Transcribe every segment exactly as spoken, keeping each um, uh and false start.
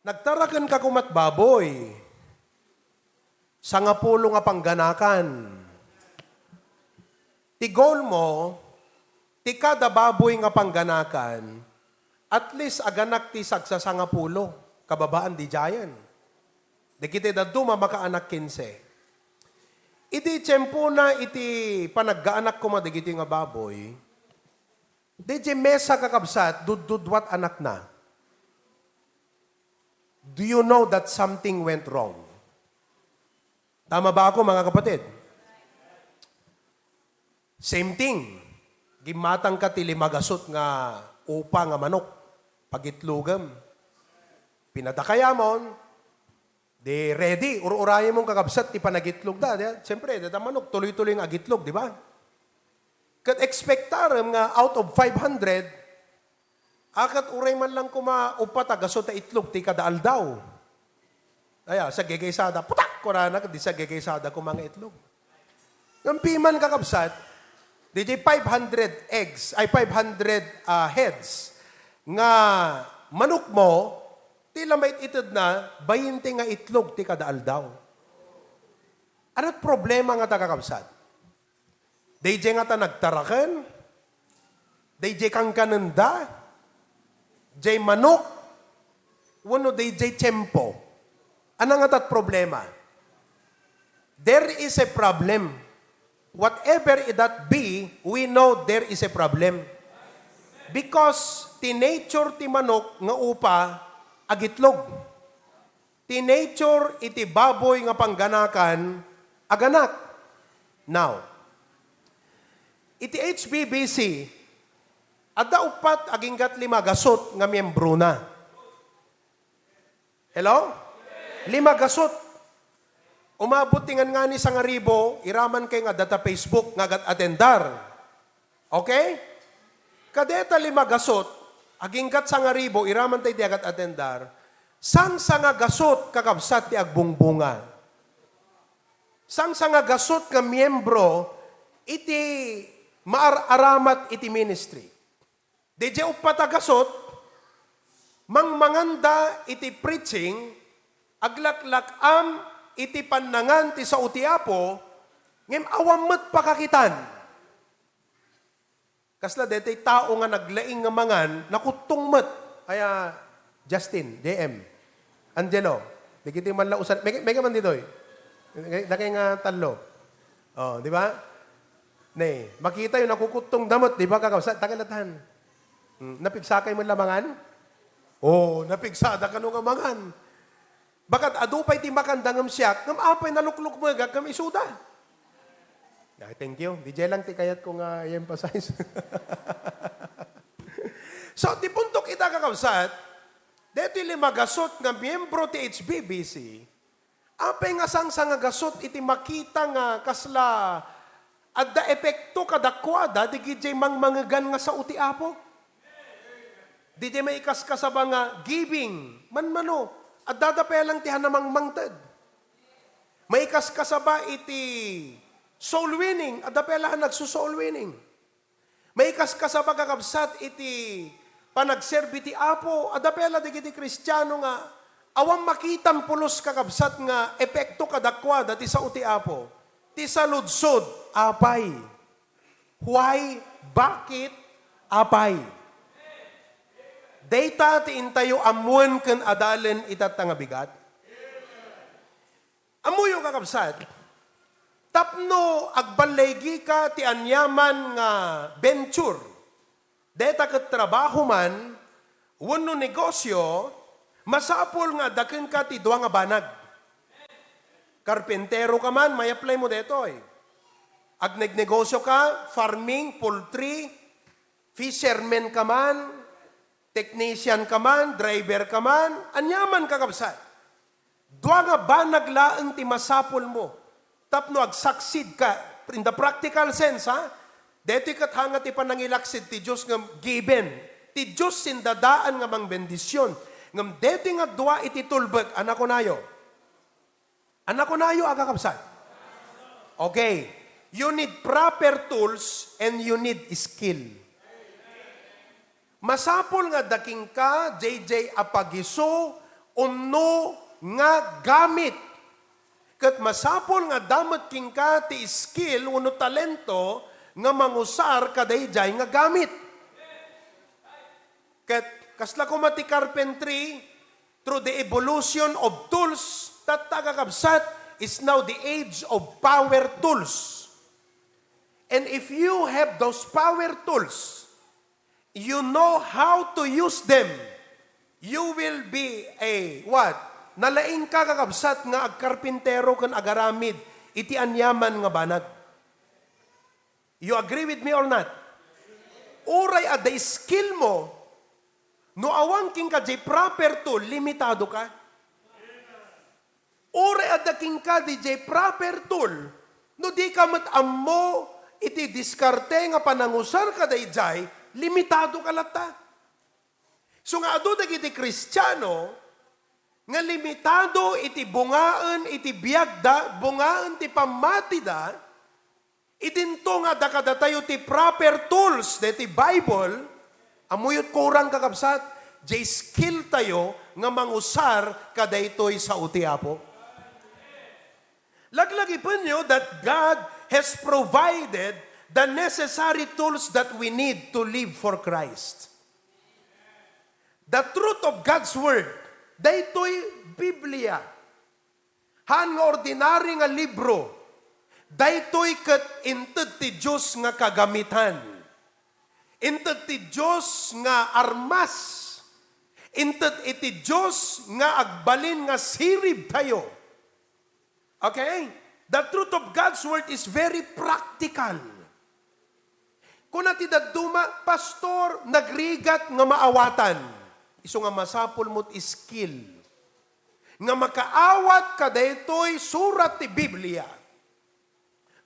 Nagtarakenka koma't baboy. Sangapulo nga pangganakan. Ti goal mo, ti kada baboy nga pangganakan, at least aganak ti sagsasangapulo, kababaan didiayen. Dagiti dadduma makaanak kinse. Idi tiempona iti panaggaanak koma dagiti nga baboy, didiay mesa, kakabsat, duddudduat anakna. Do you know that something went wrong? Tama ba ako, mga kapatid? Same thing. Gimmatangka ti lima gasut nga upa nga manok. Pagitlogem. Pinadakayamon, di ready, ur-urayemon, kakabsat, ti panagitlogda, di? Siyempre, deta manok, tuloy-tuloy nga agitlog, di ba? Ket expectarem nga out of five hundred, a, ket uray man lang koma uppat a gasut a itlog ti kada aldaw. Aya, saggegaysada, putak! Kunana, ket di saggegaysada koma nga itlog. Ngem piman, kakabsat, didiay five hundred eggs, ay, five hundred, ah, heads nga manokmo, ti la mait-itedna, bainte nga itlog ti kada aldaw. Ania't problema ngata, kakabsat? Daydiay ngata nagtaraken? Daydiay kankanenda? Diay manok? Wenno daydiay tiempo? Ania ngata't problema? There is a problem. Whatever that be, we know there is a problem. Because ti nature ti manok nga upa, agitlog. Ti nature iti baboy nga pangganakan, aganak. Now, iti H B B C, adda uppat agingga't lima gasut nga miembrona. Hello? Lima gasut. Umabot ti ngangani sangaribu, iraman kay nga data Facebook nga agat-atendar. Okay? Kadeta lima gasut, agingga't sangaribu, iraman tay di agat-atendar, sangsangagasut, kakabsat, ti agbungbunga. Sangsangagasut nga miembro iti maar-aramat iti ministry. Didiay uppat a gasut, mangmanganda iti preaching, aglaklak-am iti pannangan ti sao ti Apo, ngem awan met pakakitan. Kasla daytoy tao nga naglaing nga mangan, nakuttong met. Aya, Justin, J M, Angelo, dagiti man la usan, mega, mega man ditoy. Dakay nga tallo. Oh, di ba? Ne, makita yung nakukuttong damot, di ba, kakabsat? Tagalatan. Hmm, napigsakay man la mangan? Oh, napigsada kano nga mangan. Bakat adu pay ti makanda ngem siak, ngem apay naluklukmegak ngem isuda. Ay, thank you. Didiay lang ti kayatko nga i-emphasize. So, ti puntok ita, kakabsat, detoy lima gasut nga miyembro ti H B B C, apay nga sangsangagasut iti makita nga kasla adda epekto kadakuada digidiay mangmangegan nga sao ti Apo? Didiay maikaskasaba nga giving, manmano, adda da pay lang ti hanamangmangted. Maikaskasaba iti soul winning, adda pay lang nagso-soul winning. Maikaskasaba, kakabsat, iti panagserbi ti Apo, adda pay la dagiti Kristiano nga awan makitan pulos, kakabsat, nga epekto kadakuada ti sao ti Apo. Ti saludsod, apay? Why? Bakit? Apay? Dayta ti intayo ammoen ken adalen ita nga bigat. Ammoyo, kakabsat, tapno agballigika ti aniaman nga venture, deta ket trabaho man wenno negosyo, masapul nga adda kenka ti dua nga banag. Karpintero ka man, may-apply mo detoy. Agnegnegosyo ka, farming, poultry, fisherman ka man, technician ka man, driver ka man, aniaman, kakabsat. Dua nga banag laeng ti masapul mo tapno agsaksid ka in the practical sense, ha? Detoy ket hanga ti panangilaksid ti Dios nga given. Ti Dios sindadaan nga mangbendisyon. Ngem detoy nga dua iti tulbek, ania kunayo? Ania kunayo, a kakabsat? Okay. You need proper tools and you need skill. Masapul nga adda kenka daydiay a pagisu Unno nga gamit. Ket masapul nga adda met kenka ti skill wenno talento nga mangusar kadaydiay nga gamit. Ket kasla koma ti carpentry, through the evolution of tools, tatta, kakabsat, is now the age of power tools. And if you have those power tools, you know how to use them, you will be a what? Nalaing ka, kakabsat, nga agkarpintero ken agaramid iti aniaman nga banag. You agree with me or not? Uray adda skill mo, no awan kenka jay proper tool, limitado ka. Uray adda kenka di jay proper tool, no di ka met ammo iti diskarte nga panangusar kadaydiay, limitado ka latta. So nga adu dagiti Kristiano nga limitado iti bungaen iti biagda, bungaen ti pammatida, idinto nga adda kadatayo ti proper tools deti Bible, ammoyo ti kurang, kakabsat, jay skill tayo nga mangusar kadaytoy sao ti Apo. Laglagipenyo that God has provided the necessary tools that we need to live for Christ. The truth of God's Word, daytoy Biblia. Haan nga ordinary nga libro, daytoy ket inted ti Dios nga kagamitan. Inted ti Dios nga armas. Inted iti Dios nga agbalin nga sirib tayo. Okay? The truth of God's word is very practical. Kuna ti dadduma, "Pastor, nagrigat nga maawatan." Isu nga masapul met skill nga makaawat kadaytoy surat ti Biblia.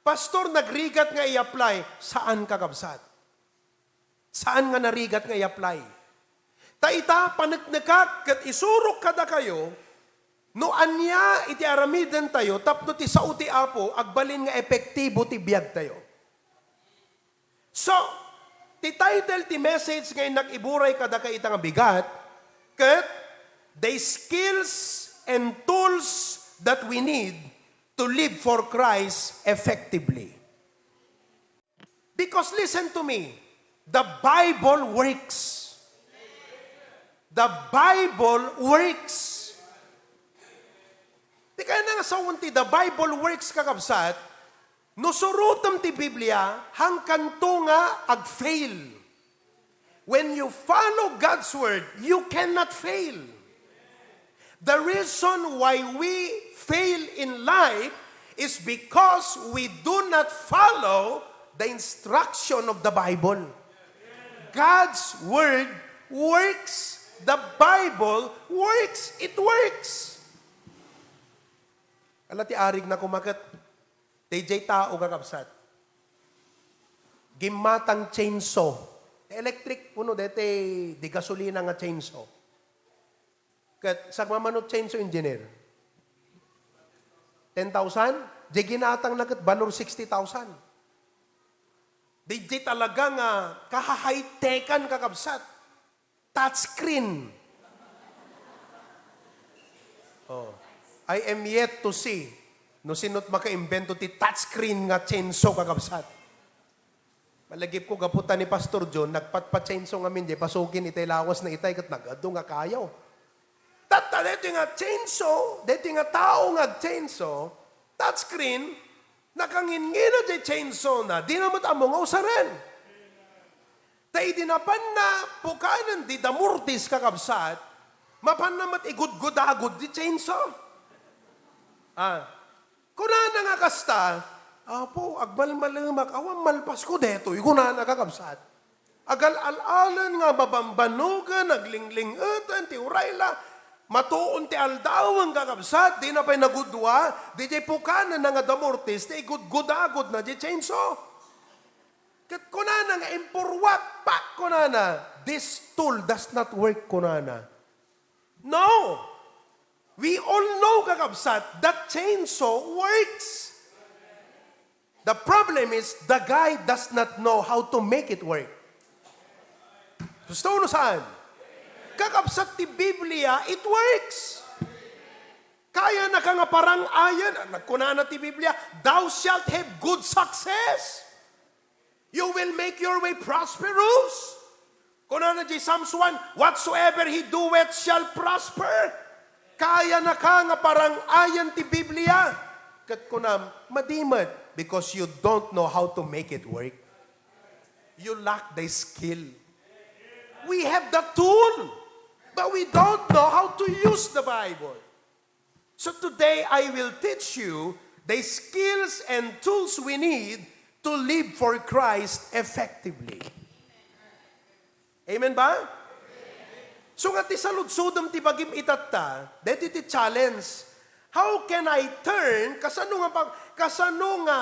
"Pastor, nagrigat nga i-apply." Saan, kakabsat. Saan nga narigat nga i-apply. Ta ita, paneknekak ket isurok kadakayo, no ania iti aramidentayo tapno ti sao ti Apo agbalin nga epektibo ti biagtayo. So, ti title ti message nga innak iburay kadakayo ita nga bigat, ket the skills and tools that we need to live for Christ effectively. Because listen to me, the Bible works. The Bible works. Di kayatna nga sawen ti the Bible works, kakabsat, no surotem ti Biblia, hangkanto nga agfail. When you follow God's word, you cannot fail. The reason why we fail in life is because we do not follow the instruction of the Bible. God's word works. The Bible works. It works. Ala ti arig na kumaket. Dayjay tao, kakabsat, gimmatang chainsaw. Electric, wenno daytoy di gasolina nga chainsaw. Ket sagmamano chainsaw, engineer? Ten thousand? Di ginatangna ket balor sixty thousand. Dayjay talaga nga kaha-high-tekan, kakabsat. Touchscreen. Oh. I am yet to see no sino't makaimbento ti touchscreen nga chainsaw, kakabsat. Malagipko gapu ta ni Pastor John, nagpatpa-chainsaw ngamin, di pasugin itay lawas na itay, ket nagadu nga kayaw. Tatta, daytoy nga chainsaw, daytoy nga tao nga ag-chainsaw, touchscreen, nakangingina jay chainsaw na, di na met ammo nga usaren. Ta idi napanna pukanen di damortis, kakabsat, mapanna met igudgudagud di chainsaw. Ah, kunana nga kasta, "Apo, agmalmalemak, awan malpasko detoy," kunana, kakabsat. Agal-al-alen nga mabambanogen, aglingling-eten ti urayla, matuon ti aldawen, kakabsat, dina pay nagudua, dayjay pukanenna nga damortis, ti igudgudagudna jay chainsaw. Ket kunana nga impurruak, pak, kunana, "This tool does not work," kunana. No! We all know, kakabsat, that chainsaw works. The problem is, the guy does not know how to make it work. Gusto no saan? Kakabsat, ti Biblia, it works. Kayana ka nga parang-ayen. Nagkunana ti Biblia, "Thou shalt have good success. You will make your way prosperous." Kunana di Psalms one, "Whatsoever he doeth shall prosper." Kayana ka nga parang-ayen ti Biblia. Ket kunam, madi met, because you don't know how to make it work. You lack the skill. We have the tool, but we don't know how to use the Bible. So today, I will teach you the skills and tools we need to live for Christ effectively. Amen ba? So nga ti saludsodem ti bagim itatta, deti ti challenge. How can I turn, kasano nga pag-, kasano nga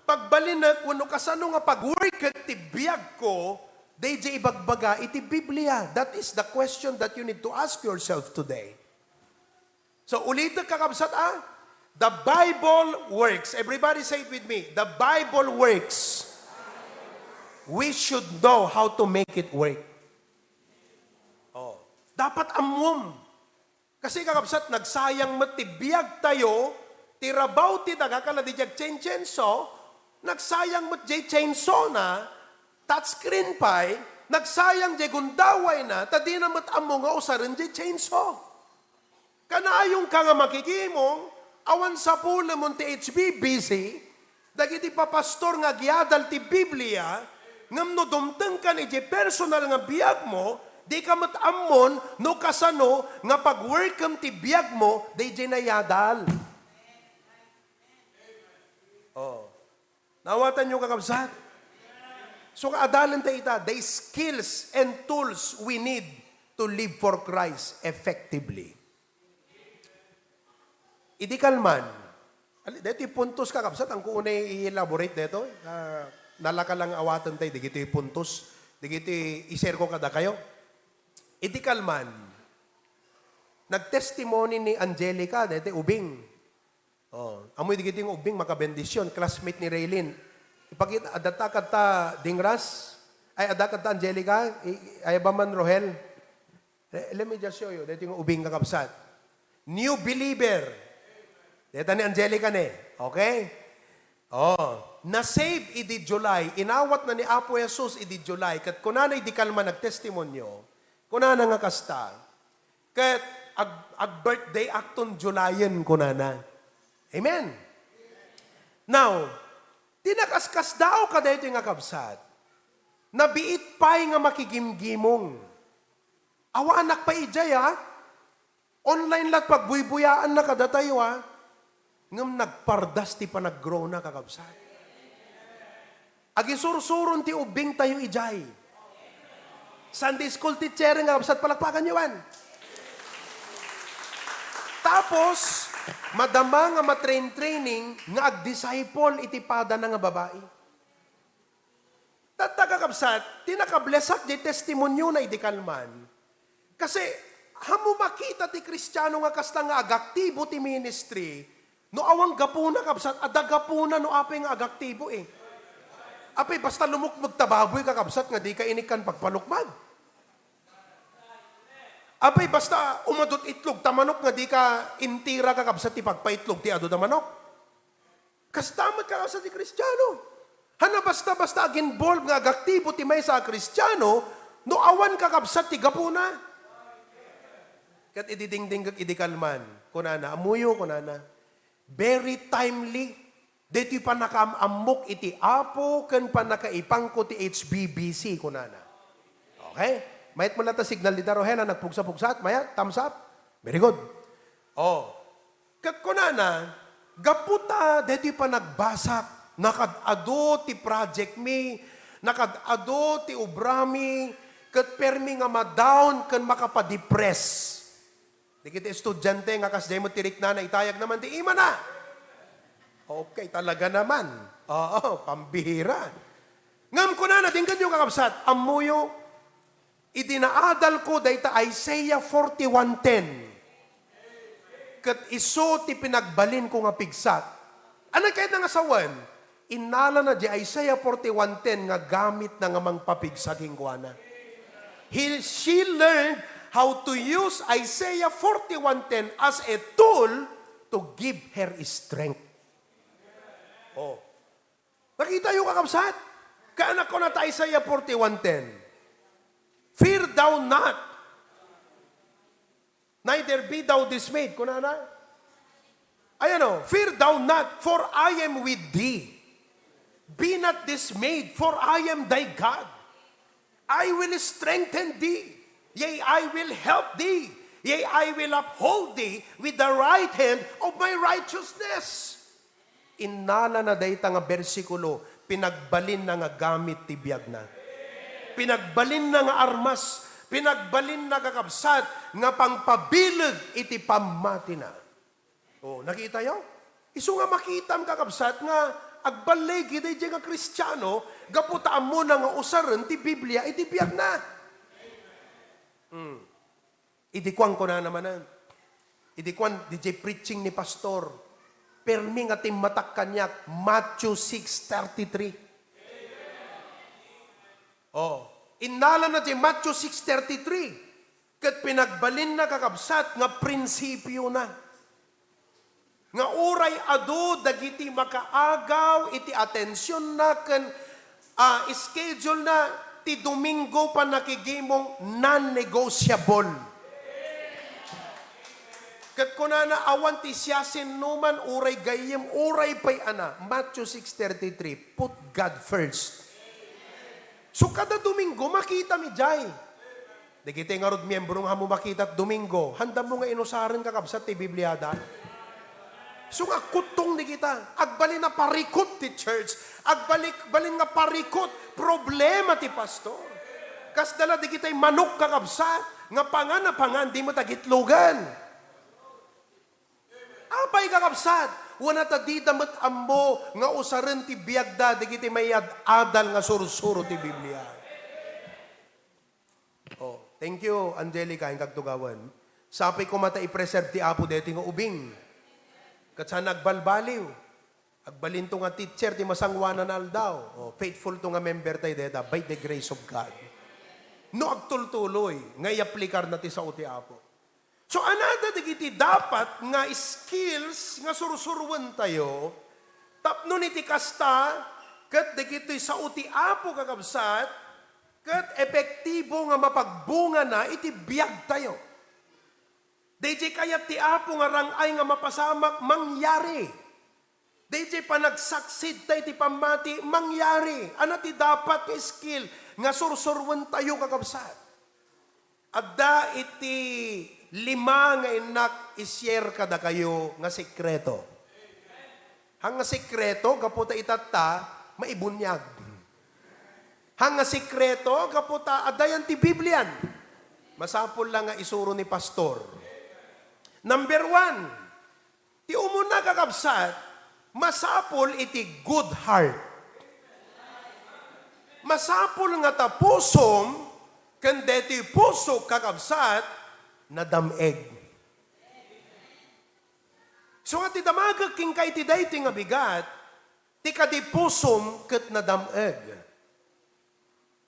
pagbalinek, wenno kasano nga pag-workek ti biagko, dayjay ibagbaga iti Biblia? That is the question that you need to ask yourself today. So, ulitek, kakabsat, ah. The Bible works. Everybody say it with me. The Bible works. We should know how to make it work. Oh, dapat ammom. Kasi, kakabsat, nagsayang met ti biag tayo, ti rabaw ti daga, kala di diag chainsaw, nagsayang met jay chainsaw na, touchscreen pay, nagsayang jay gundaway na, ta dina met ammo nga usaren jay chainsaw. Kanayon ka nga makikimong, awan sapulemon ti H B B C, dagiti papastor nga agyadal ti Biblia, ngem no dumtengkan iti personal nga biagmo, dika met ammon no kasano nga pagwerkem ti biagmo daydiay nayadal. Oh. Naawatanyo, kakabsat? So, kaadalen ta ita, the skills and tools we need to live for Christ effectively. Idi kalman, ali-, daytoy puntos, kakabsat, ang kuunay i-elaborate daytoy. Ah, nalaka lang awaten tayo, dagitoy puntos, dagitoy i-share ko kadakayo. Idi kalman, nag-testimony ni Angelica, daytoy ubing. Oh, amoy dagitoy nga ubing, makabendision, classmate ni Raylene. Ipakita, adda ta kadta Dingras, ay, adda kadta Angelica, i-, ay, ba man, Rohel? Le-, let me just show you. Daytoy nga ubing, kakabsat. New believer. Deta ni Angelica ne. Okay? Oh, na-save idi July. Inawat na ni Apo Jesus idi July. Ket kunana idi kalman nagtestimonio, kunana nga kasta, ket ag-, ag-birthday akton Julayen, kunana. Amen. Now, ti nakaskasdaaw kadaytoy nga kabsat, nabiit pay nga makigimgimong. Awanak pay idiay, a. Online la't pagbuybuyaanna kadatayo, a. Ngem nagpardas ti panaggrowna, kakabsat. Agisursuron ti ubbingtayo idiay. Sunday school teacher nga kabsat, palakpakanyo man. Tapos, madama nga matrain-training nga agdisciple iti padana nga babai. Tatta, kakabsat, ti nakablesak diay testimoniona idi kalman. Kasi, ammo makita ti Kristiano nga kasta nga agaktibo ti ministry, no awan gapuna, kabsat, adda gapuna no apay nga agaktibo, eh. Apay, basta lumukmeg ta baboy, kakabsat, nga dika inikkan pagpalukmag. Apay, basta umadut itlog ta manok nga dika intira, kakabsat, ti pagpaitlog ti adu da manok. Kasta met, kakabsat, ti Kristiano. Hana basta-basta ag-involve nga agaktibo ti maysa a Kristiano no awan, kakabsat, ti gapuna. Ket idi dingdingngek idi kalman, kunana, "Ammoyo," kunana, "very timely daytoy pannakaam-ammok iti Apo ken pannakaipangko ti H B B C," kunana. Okay? Mayat mo latta signal dita, Rohel, a nagpugsa-pugsat? Mayat? Thumbs up? Very good. Oh. Ket kunana, "Gapu ta daytoy panagbasak, nakaad-adu ti project mi, nakaad-adu ti obrami, ket permi nga ma-down ken makapa-depress." Dagiti estudiante nga kasdiay met ti riknana, itayagna man ti imana. Okay, talaga naman. Oo, pambihira. Ngem kunana, denggenyo, kakabsat, ammoyo, idi naadalko dayta Isaiah forty-one ten, ket isu ti pinagbalinko nga pigsa. Ania kayatna nga sawen? Innalana diay Isaiah forty-one ten nga gamitna nga mangpapigsa kenkuana. He, she learned how to use Isaiah forty-one ten as a tool to give her strength. Oh. Nakita yo, kakabsat? Kaya nakuna ta Isaiah forty-one ten, "Fear thou not, neither be thou dismayed." Kunana? Ayan o, "Fear thou not, for I am with thee. Be not dismayed, for I am thy God. I will strengthen thee, yea, I will help thee, yea, I will uphold thee with the right hand of my righteousness." Innalana dayta nga bersikulo, pinagbalinna nga gamit ti biagna. Pinagbalinna nga armas, pinagbalinna, kakabsat, nga pangpabileg iti pammatina. Oh, nakita yo? Isu nga makitam, kakabsat, nga agballigi daydiay nga Kristiano gapu ta ammona nga usaren ti Biblia iti biagna. Hmm. Idi kuan, kunana manen. Idi kuan, didiay preaching ni pastor, permi nga timmatak kaniak, Matthew six thirty-three. Oh, innalana diay Matthew six thirty-three, ket pinagbalinna, kakabsat, nga prinsipiona. Nga uray adu dagiti makaagaw iti atensionna ken, ah, schedule-na, ti Domingo pannakigimong non-negotiable. Ket kunana, "Awan ti siasinoman, uray gayyem, uray pay ana." Matthew six thirty-three, put God first. So, kada Domingo, makitam idiay. Dagiti ngarud miembro nga ammo makitat Domingo, handammo nga inusaren, kakabsat, ti Bibliada? So nga kuttong dagita, agbalin a parikut ti church, agbalik, balin nga parikut, problema ti pastor. Kasla dagitay manok, kakabsat, nga pangan a pangan, di met agitlogan. Apay, kakabsat? Wen ta dida met ammo nga usaren ti biagda dagiti mayad-adal nga sursuro ti Biblia. Oh, thank you, Angelica, inka agtugawen. Sapay koma ta i-preserve ti Apo daytoy nga ubing. Ket saan nagbalbaliw. Agbalinto nga teacher ti masangoanan a aldaw. Oh, faithful to nga member tayo deta by the grace of God. No agtultuloy nga i-aplikarna ti sao ti Apo. So, anada dagiti dapat nga skills nga sursuruentayo tapno iti kasta, ket dagitoy sao ti Apo, kakabsat, ket epektibo nga mapagbungana iti biagtayo. Daydiay kayat ti Apo nga rang-ay nga mapasamak, mangyari. Daydiay panagsaksidta iti pammati, mangyari. Ania ti dapat nga skill nga sursuruentayo, kakabsat? Adda iti lima nga innak i-share kadakayo nga sekreto. Haan nga sekreto, gapu ta itatta, maibuniag. Haan nga sekreto, gapu ta adda yan ti Biblian. Masapul la nga isuro ni pastor. Number one, ti umuna, kakabsat, masapul iti good heart. Masapul nga ta pusom, ken daytoy puso, kakabsat, nadam-eg. So nga ti damagek kenka iti daytoy nga bigat, ti kadi pusom ket nadam-eg.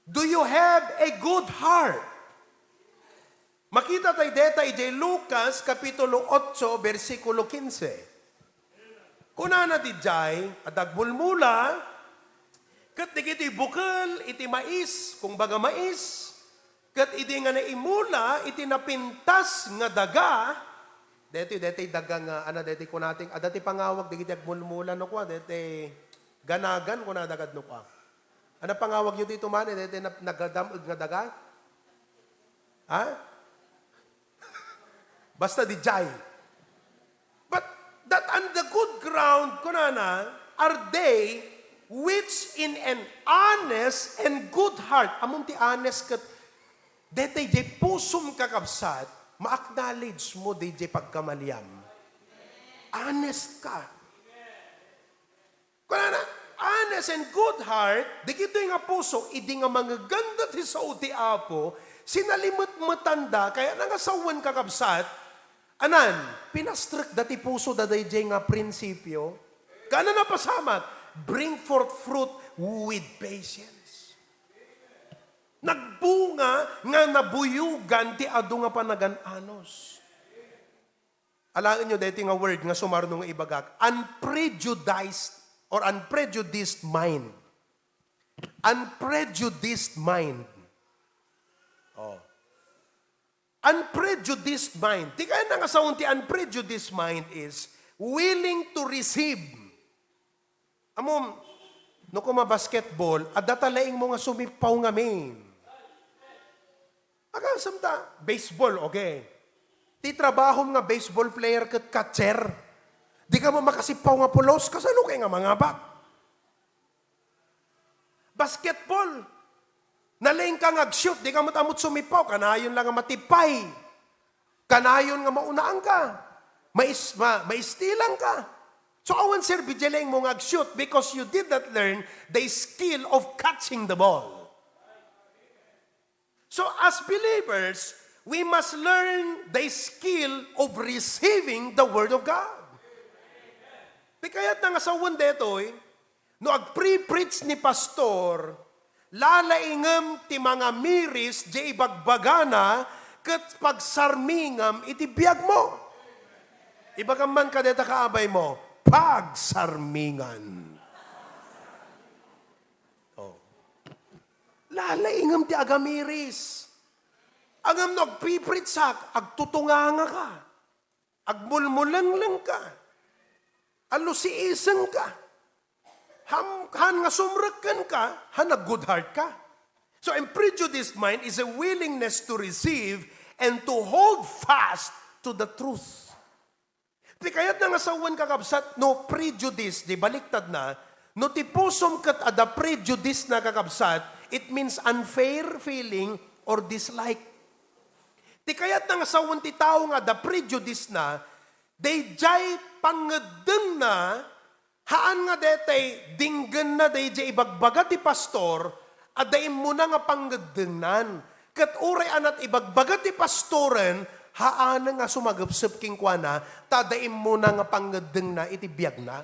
Do you have a good heart? Makita tay deta idiay Lucas kapitulo otso, bersikulo kinse. Kunana didiay, adda agmulmula, ket dagiti bukel iti mais, kung baga mais, ket idi nga naimula iti napintas nga daga, deti, deti daga nga, ana, deti kunating, adda ti pangawag dagiti agmulmula no kua, deti ganagan kuna dagad no kua. Ana pangawag yo dito man, deti nap-, nagadam-eg nga daga? Ha? Basta didiay. But that on the good ground, kunana, are they which in an honest and good heart. Ammom ti honest ket, daytoy diay pusom, kakabsat, ma-acknowledge mo daydiay pagkamaliam. Honest ka. Kunana, honest and good heart, dagitoy nga puso, idi nga mangeganda ti sao ti Apo, sinalimetmetanda, kayatna nga sawen, kakabsat, anan, pinastrekda ti pusoda daydiay nga prinsipio. Kaana napasamak, bring forth fruit with patience. Nagbunga nga nabuyogan ti adu nga panagan-anos. Alaenyo daytoy nga word nga sumarno nga ibagak, unprejudiced or unprejudiced mind. Unprejudiced mind. Oh. Unprejudiced mind. Ti kayatna nga sawen ti unprejudiced mind is willing to receive. Ammom, no kuma basketball, adda ta laingmo nga sumippaw ngamin. Agasem ta, baseball, okay. Ti trabahom nga baseball player ket catcher, dika man makasippaw nga pulos, kasano kay nga mangabak? Basketball, nalaingka nga ag-shoot, dika met ammo't sumippaw, kanayon lang nga matipay. Kanayon nga maunaanka. Mais-, ma-, maistilanka. So, awan serbi diay laingmo nga ag-shoot because you did not learn the skill of catching the ball. So, as believers, we must learn the skill of receiving the Word of God. Ti kayatna nga sawen daytoy, no agpre-preach ni pastor, lalaingem ti mangamiris diay ibagbagana ket pagsarmingam iti biagmo. Ibagam man kadayta kaabaymo, pagsarmingan. Oh. Lalaingem ti agamiris. Ngem no agpipritsak, agtutungangaka, agmulmulenglengka, alusiisengka, ham-, han nga sumrekkenka, han nag-good heart ka. So, a prejudiced mind is a willingness to receive and to hold fast to the truth. Ti kayatna nga sawen, kakabsat, no prejudice, di baliktadna, no ti pusom ket adda prejudice na, kakabsat, it means unfair feeling or dislike. Ti kayatna nga sawen ti tao nga adda prejudice na, daydiay pangngeddengna, haan nga daytay dinggenna daydiay ibagbaga ti pastor, adda immuna nga pangngeddengnan. Ket uray anat ibagbaga ti pastoren, haanen nga sumagepsep kenkuana, ta adda immuna nga pangngeddengna iti biagna.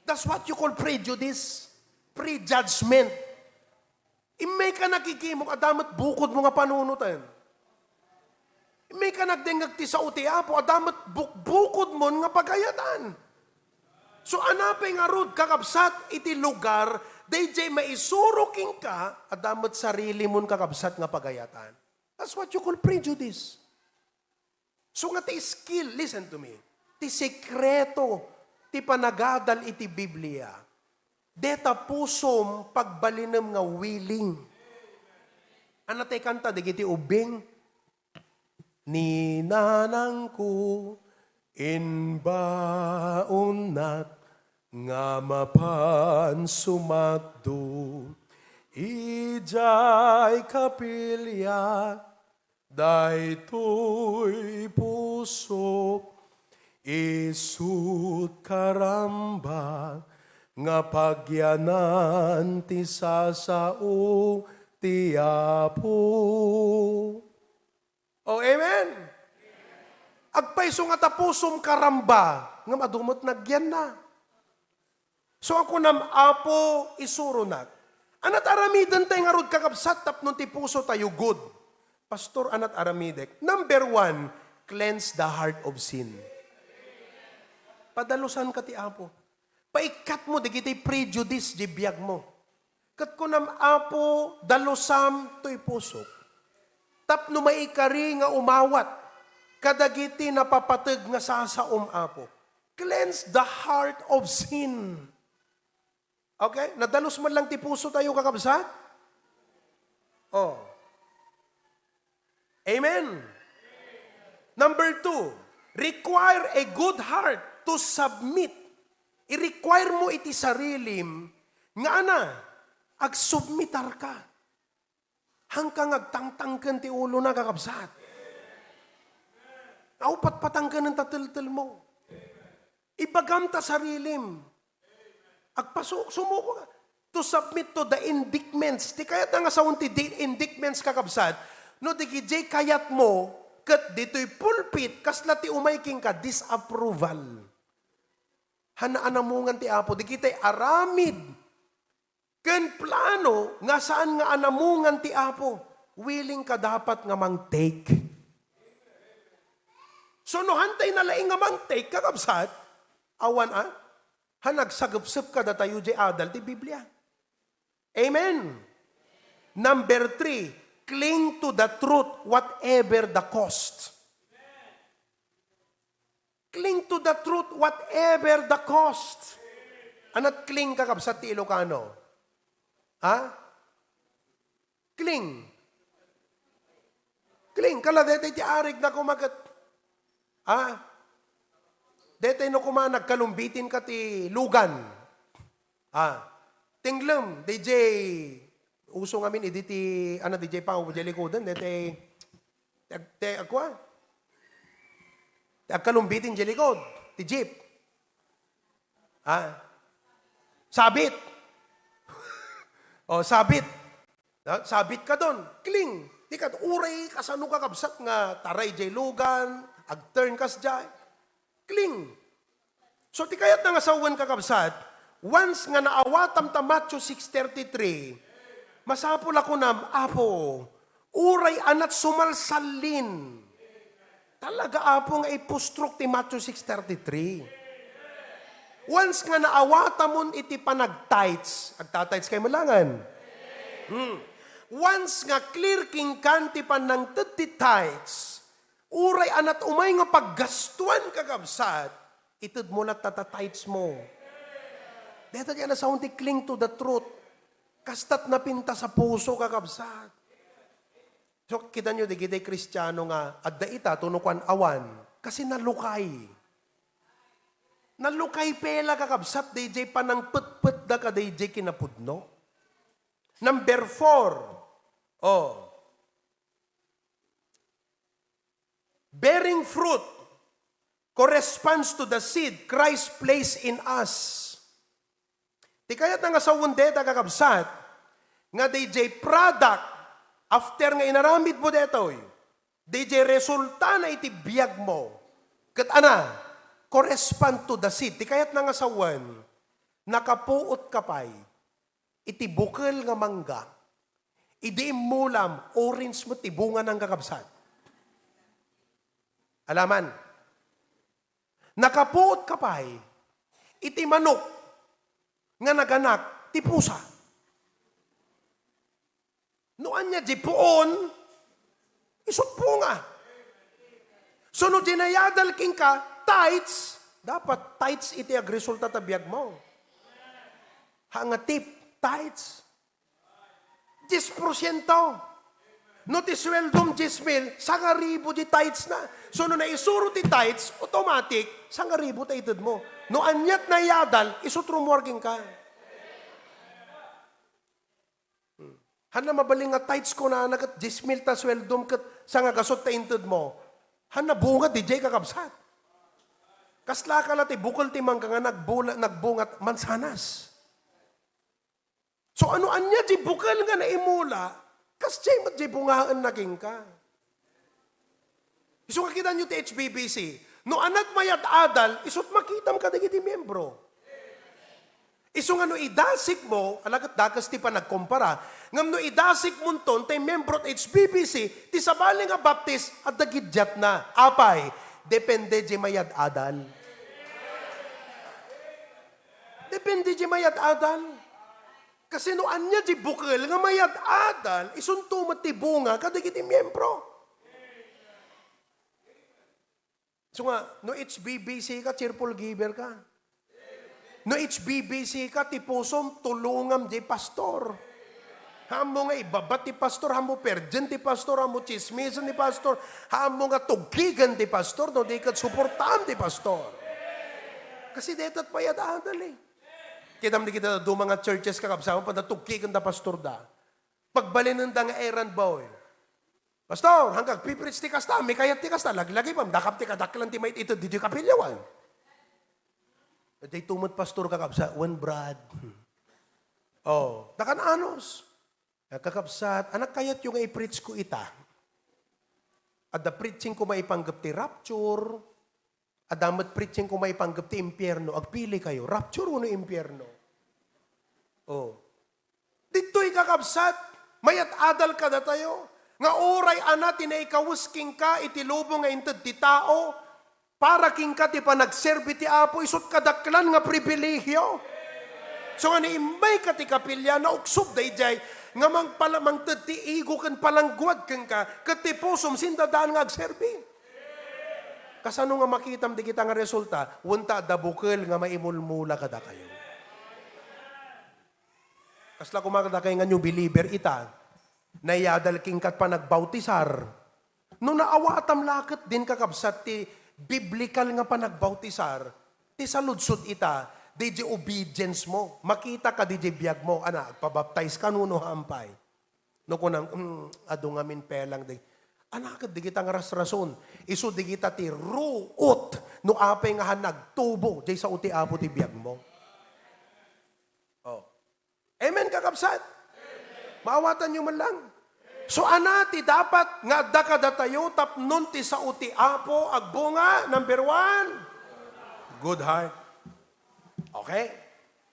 That's what you call prejudice, prejudgment. Immayka nakikimok, adda met bukodmo nga panunoten. Immayka nagdengngeg ti sao ti Apo, adda met bukbukodmon nga pagayatan. So, anapay ngarud, kakabsat, iti lugar, daydiay maisuro kenka, adda met sarilimon, kakabsat, nga pagayatan. That's what you call prejudice. So nga ti skill, listen to me, ti sekreto ti panagadal iti Biblia, deta pusom pagbalinem nga willing. Ania ti kanta dagiti ubbing? Ni nanangko, imbaonnak nga mapan sumakdo idiay kapilia. Daytoy pusok, isu't karamba nga pagyanan ti sasao ti Apo. Oh, amen. Agpayso nga ta pusom karamba, ngem adu met nagyanna. So, a kunam, Apo, isuronak. Anat aramiden tay ngarud, kakabsat, tapno ti puso tayo good? Pastor, anat aramidek? Number one, cleanse the heart of sin. Padalusanka ti Apo. Paikkatmo dagiti prejudice di biagmo. Ket kunam, Apo, dalusam toy pusok, tapno maikari nga umawat kadagiti napapateg nga sasaom, Apo. Cleanse the heart of sin. Okay? Nadalus man lang ti puso tayo, kakabsat? Oh. Amen. Number two, require a good heart to submit. I-require mo iti sarilim nga ana, agsubmitar ka. Hangka nga agtangtangken ti ulona, kakabsat. Aw, patpatangkenen ta teltelmo. Ibagam ta sarilim. Agpasu-, sumuko ka. To submit to the indictments. Ti kayatna nga sawen ti di-, indictments, kakabsat, no di gidiay kayatmo, ket ditoy pulpit, kasla ti umay kenka, disapproval. Hanaanamungan ti Apo. Dagiti aramid ken plano nga saan nga anamungan ti Apo, willing ka dapat nga mang-take. So, no hantay nalaing nga mangtake, kakabsat, awan a, ha nagsagepsep kadatayo diay adal ti Biblia. Amen. Number three, cling to the truth whatever the cost. Cling to the truth whatever the cost. Anat cling, kakabsat, ti Ilocano? Ha? Cling. Cling. Kala, daytoy ti arig na kumaket. Ha? Daytoy no kuma nagkalumbitin ka ti lugan. Ah, tinglem, D J, uso ngamin idi ti, ano, D J Pau, diay likoden, daytoy, ti ag-, ti agkua? Ti agkalumbitin diay likod, ti jeep. Ah, sabit. Oh, sabit. Ah, sabit ka don, cling. Di ka, uray kasano, kakabsat, nga taray diay lugan, ag-turn kas diay. Cling. So, ti kayatna nga sawen, kakabsat, once nga naawatam ta Matthew six thirty-three, masapul a kunam, "Apo, uray anat sumalsallin." Talaga, Apo, nga ipustrok ti Matthew six thirty-three. Once nga naawatamon iti panag-tithes, agta-tithes kayo met laengen. Hmm. Once nga clear kenka ti panangted ti tithes, uray anat umay nga paggastuan, kakabsat, itedmo latta ta tithes mo. Dayta ti anasaon ti cling to the truth. Kastat napintas a puso, kakabsat. So, kitaenyo, dagiti Kristiano nga adda ita, tuno kuan awan, kasi nalukay. Nalukay pay la, kakabsat, daydiay panangpetpetda kadaydiay kinapudno. Number four, oh, bearing fruit corresponds to the seed Christ placed in us. Ti kayatna nga sawen dayta, kakabsat, nga daydiay product, after nga inaramidmo daytoy, daydiay resultana iti biagmo, ket ana, correspond to the seed. Ti kayatna nga sawen, nakapuotka pay iti bukel nga mangga, idi immulam, orange met ti bungana, kakabsat. Alaman, nakapuotka pay iti manok nga naganak ti pusa. No ania diay puon, isut' bunga. So, no diay nayadal kenka, tithes, dapat tithes iti agresulta ta biagmo. Ha nga tip, tithes. Dies porsiento. No ti sueldom, dies mil, sangaribu diay tithes na. So, no naisuro ti tithes, automatic, sangaribu ta itedmo. No aniat nayadal, isut' rummuar kenka. Hmm. Hanna mabalin nga tithes kunana ket dies mil ta sueldom ket sangagasut ta intedmo. Hanna bunga diay, kakabsat. Kasla ka la ti bukel ti mangga nga nagbula-, nagbunga mansanas. So, ano ania diay bukel nga naimula, kasdiay met diay bungaenna kenka. Isu nga kitaenyo ti H B B C, no anat mayad-adal, isut' makitam kadagiti miembro. Isu nga no idasikmo, ala ket dakes ti panagkumpara, ngem no idasikmonto tay miembro ti H B B C, ti sabali nga baptis, adda gidiatna. Apay, depende diay mayad-adal. Depende diay mayad-adal. Kasi no ania diay bukel nga mayad-adal, isunto met ti bunga kadagiti miembro. So nga, no H B B C ka, cheerful giver ka. No H B B C ka, ti pusom, tulongam diay pastor. Haanmo nga ibabat ti pastor, haanmo perdian ti pastor, haanmo tsismisen ti pastor, haanmo nga tugkigen ti pastor, no di ket suportaam ti pastor. Kasi dayta mayad-adal eh. Kitam di kita duma nga churches, kakabsat, panda tugkigen da pastor da. Pagbalinenda nga errand boy. "Pastor, hangka agpipreach ti kasta, mikayat ti kasta, laglagi pay, dakam ti kadaklan ti maited ditoy kapilyawan." Daytoy met pastor, kakabsat, wen brad. Oh, dakan anus. Eh, kakabsat, anak kayatyo nga i-preach ko ita? Adda preaching ko maipanggep ti rapture. Adda met preaching ko maipanggep ti impierno. Agpili kayo, rapture wenno impierno? Oh. Ditoy, kakabsat, mayad-adal kadatayo, nga uray anat ti naikawes kenka iti lubong nga inted ti tao, Para kenka ti panagserbi ti Apo, isut' kadaklan nga pribilegio. So, nga ni immayka ti kapilya, nauksod daydiay nga mangpala-, mangted ti ego ken palangguad kenka, ket ti pusom sindadaan nga agserbi. Kasano nga makitam dagita nga resulta? Wen ta adda bukel nga maimulmula kadakayo. Kasla koma kadakayo nga new believer ita, naiyadal kenka ti panagbautisar. No naawatam la ket din, kakabsat, ti biblikal nga panagbautisar, ti saludsod ita, diay obedience mo. Makita ka diay biag mo, ana, agpabaptize ka, no, no, hampay. No kunam, "Mm, adu ngamin pelang di." Ana ket dagita nga rasrason. Isu dagita ti ruot no apay nga han nagtubo diay sao ti Apo ti biag mo. Oh. Amen, kakabsat? Maawatanyo man lang. So, ana ti dapat nga adda kadatayo tapnon ti sao ti Apo agbunga, number one, good heart. Okay?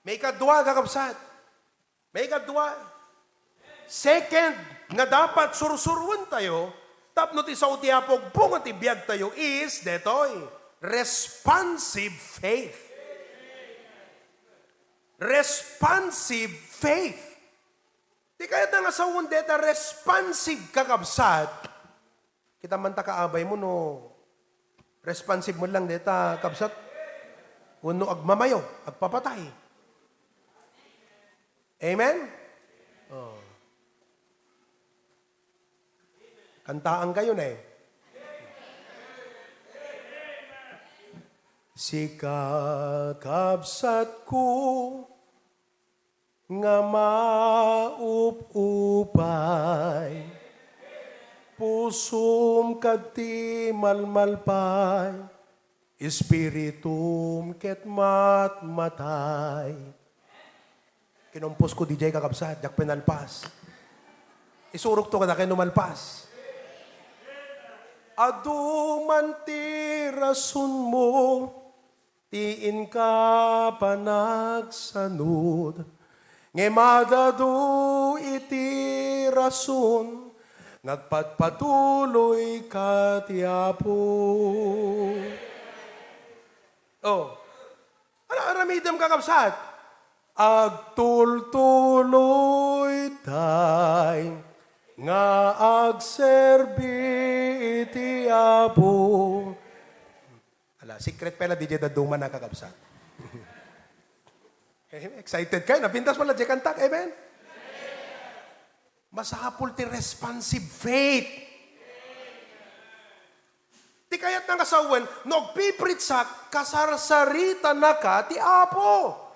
Maikadua, kakabsat. Maikadua. Second, nga dapat sursuruentayo tapno ti sao ti Apo agbunga ti biagtayo is detoy, responsive faith. Responsive faith. Ti kayatna nga sawen deta responsive, kakabsat. Kita man ta kaabay mo no responsive man lang deta, kabsat. Wenno agmamayo, agpapatay. Amen? Oh. Kantaan kayo na eh. Sika, kabsatko, nga maupupay, pusom kadti malmalpay, espiritum ket matmatay. Kinumposko diay, kakabsat, diak pinalpas. Isurokto kadakayo no malpas. Adu man ti rasonmo, ti inka panagsanud, ngem adda adu iti rason nga agpatpatuloyka ti Apo. Oh. Ano aramidem, kakabsat? Agtultuloytay nga agserbi iti Apo. Ala, secret pay la, diay dadduma na, kakabsat. Eh, excited kayo? Napintas pala, diay kantak. Amen? Masapul ti responsive faith. Ti kayatna nga sawen, no agpipreachak, kasarsaritanaka ti Apo.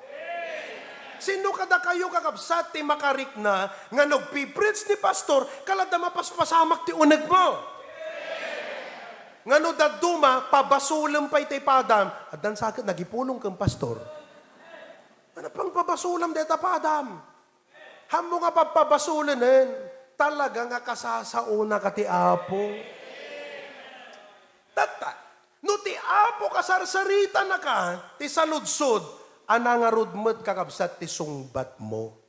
Sino kadakayo, kakabsat, ti makarikna nga no agpipreach ni pastor, kala adda mapaspasamak ti unegmo? Nga no dadduma, pabasolem pay tay padam. Addan sa ket nagipulong ken pastor. Ano pang pabasolam deta padam? Hammo nga pagpabasolenen, talaga nga kasasaonaka ti Apo. Tatta, no ti Apo kasarsaritanaka, ti saludsod, ana ngarud met, kakabsat, ti sungbatmo?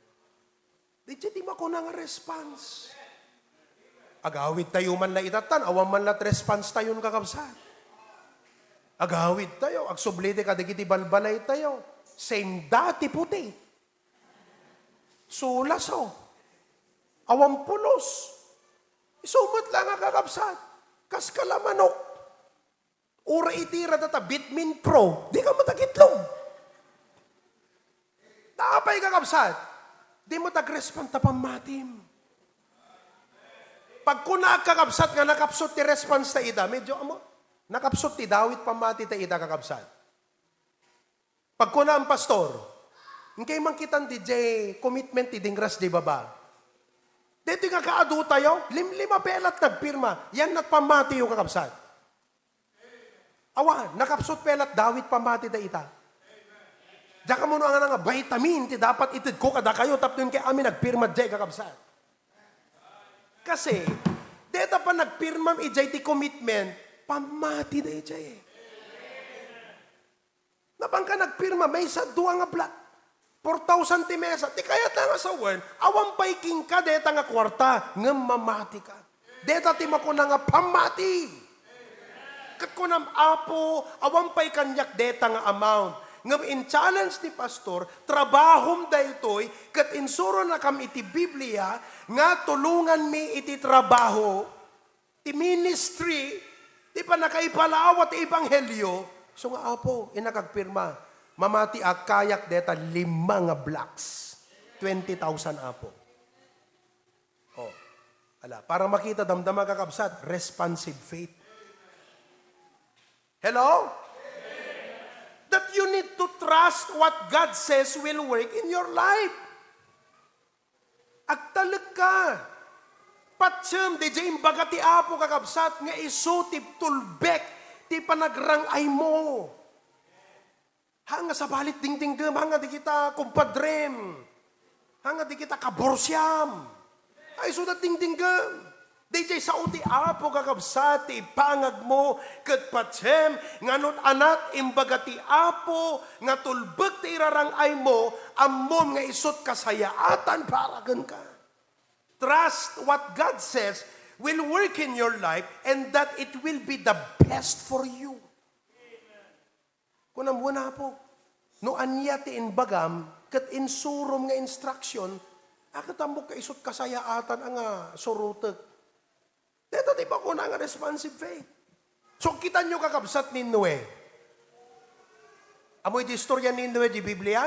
Diay ti makuna nga response. Agawidtayo man la itattan, awan man la response tayon, kakabsat. Agawidtayo, agsubliti kadagiti balbalaytayo. Same dati puti. Sulaso. Awan pulos. Isu met la nga, kakabsat. Kas kalamanok. Uray iti radata Bitmin Pro, di ka matagitlog. Apay, kakabsat? Di mo tagrespond ta pammatim. Pagkunaak, kakabsat, nga nakapsut ti response ta ida, medyo, amo, nakapsut ti dawit pammati ta ida, kakabsat. Pagkuna a pastor, "Inkay mangkitan diay commitment ti dingras diay baba." Daytoy nga kaadu tayo, limlima pelat nagpirma. Yan nagpamatiyo, kakabsat. Awa, nakapsut pelat dawit pamati dayta. Diak ammo no ania nga vitamin ti dapat itedko kadakayo tapno inkay amin nagpirma diay, kakabsat. Kasi, dayta pa nagpirmam idiay ti commitment, pamati daydiay. Napanka nagpirma, maysa, dua nga block. Four thousand ti mesa. Ti kayatna nga sawen, awan pay kenka dayta nga kuarta, ngem mamatika. Dayta ti makuna nga pammati. Ket kunam, "Apo, awan pay kaniak deta nga amount." Ngem in-challenge ni Pastor, "Trabahom daytoy, ket insuronakam iti Biblia nga tulonganmi iti trabaho, ti ministry, ti pannakaipalawa ti ebanghelio." So nga, "Apo, innak agpirma, mamatiak, kayak deta lima nga blocks, twenty thousand, Apo." Oh, ala, para makita, damdama, kakabsat, responsive faith. Hello? That you need to trust what God says will work in your life. Agtalekka. Patiem, diay imbaga ti Apo, kakabsat, nga isu ti tulbek ti panagrang-aymo. Ha nga sabali ti dingdinggem, ha nga dagita kumpadrem, ha nga dagita kaborsiam. Ay, isuda ti dingdinggem. Diay sao ti Apo, kakabsat, ti ipangagmo, ket patiem nga no adda imbaga ti Apo nga tulbek ti irarang-aymo, ammom nga isut kasayaatan para kenka. Trust what God says will work in your life and that it will be the best for you. Kunam, "Wen, Apo, no ania ti imbagam ket insurom nga instruction, a, ket ammok nga isut kasayaatan a nga surotek." Dayta ti bakuna nga responsive faith. So, kitanyo, kakabsat, ni Noe. Ammoy di istorya ni Noe di Biblia?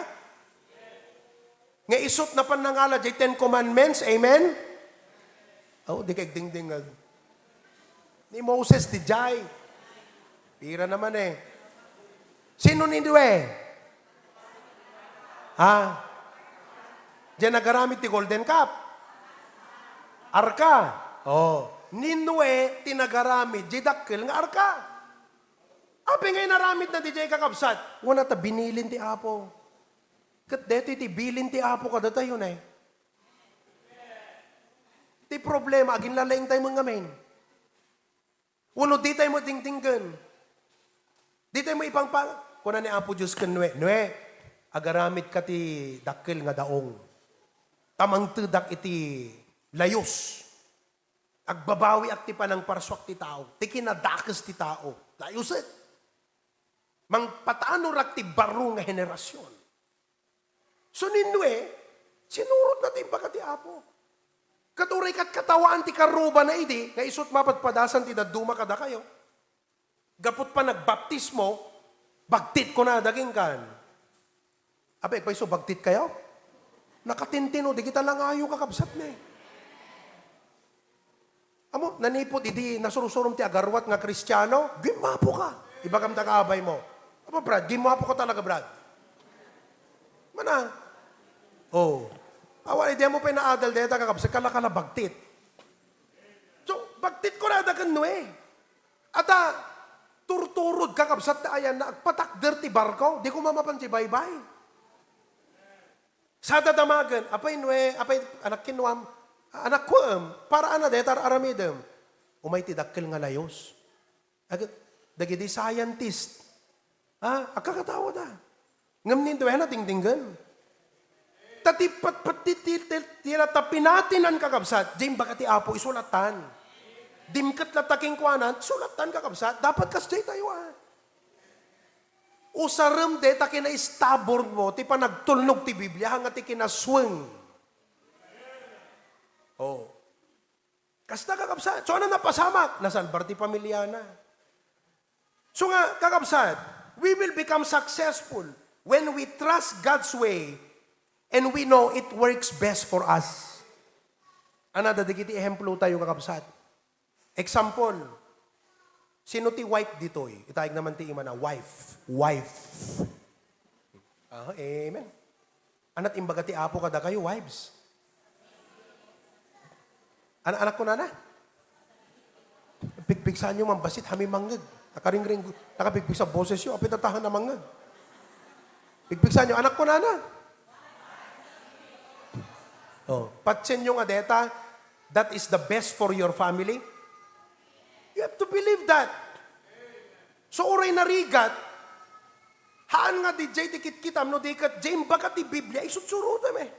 Nga isut napan nangala di Ten Commandments, amen? Oh, di kay dingdingag. Ni Moses, di jay. Pira naman eh. Sino ni Noe? Ha? Diay nagaramid ti Golden Cup. Arka. Oh. Ni Noe ti nagaramid di dakkel nga arka. Apay nga inaramidna di jay, kakabsat? Wen, ta binilin ti Apo. Ket daytoy ti bilin ti Apo kadatayo, ne? Ti problema, aginlalaing tayo met ngamin. Wenno di tayo met dingdinggen. Di tayo met ipangpang-, kuna ni Apo Dios ken Noe, "Noe, agaramidka ti dakkel nga daong. Ta mangtedak iti layus. Agbabawiak ti panangparsuak ti tao, ti kinadakes ti tao. Layusek. Mangpatanorak ti baro nga henerasion." So ni Noe, sinurotna ti imbaga ti Apo. Ket uray katkatawaan ti karrubana idi, nga isut mapadpadasan ti dadduma kadakayo. Gapu ta panagbaptismo, bagtit kunada kenka. Apay, agpayso, bagtitkayo? Nakatintino dagita langayo, kakabsat, ne. Ammom, nanipud idi nasursurom ti agaruat nga Kristiano, "Gimmapoka." Ibagam ta kaabay mo, "Apo, Brad, gimmapoka talaga, Brad." Mana? Oh. Awan, idi mo pay naadal dayta, kakabsat, kala-kala bagtit. So, bagtit kunada ken Noe. Ata, turturod, kakabsat, ta ayanna, agpatakder ti barko, di koma mapan ti baybay. Sada damagen, "Apay Noe, apay anak ken Noam, anak kuem, para ana dayta ar-aramidem?" Umay ti dakkel nga layus. Aget, dagiti scientist, ha, agkakatawa da. Ngem ni Noe, nadingdinggen. Ta ti patpat ti, ti, ti, ti, ta pinatinan, kakabsat, di imbaga ti Apo, isulatan. Dimket latta kenkuana, sulatan, kakabsat. Dapat kasdiay tayo, ah. Usarem dayta kinaistabor mo ti panagtulnog ti Biblia, nga ti kinasueng. Oh. Kasta, kakabsat. So, ano napasamak? Nasalbar ti pamiliana. So nga, kakabsat, we will become successful when we trust God's way and we know it works best for us. Ano, dagiti ehemplo tayo, kakabsat. Example, sino ti wife ditoy? Itayag naman ti imana, wife. Wife. Ah, amen. Anat imbaga ti Apo kadakayo, wives. Ana-, anak ko nana? Pigpigsaanyo man bassit, hami mangngeg. Nakaringring, nakapigpigsa bosesyo, apay ta tahan a mangngeg. Pigpigsaanyo, anak ko nana? Oh, patienyo nga deta, that is the best for your family. You have to believe that. So, uray narigat, haan nga di jay ti kitkitam, no di ket jay imbaga ti Biblia, isutsurutem eh.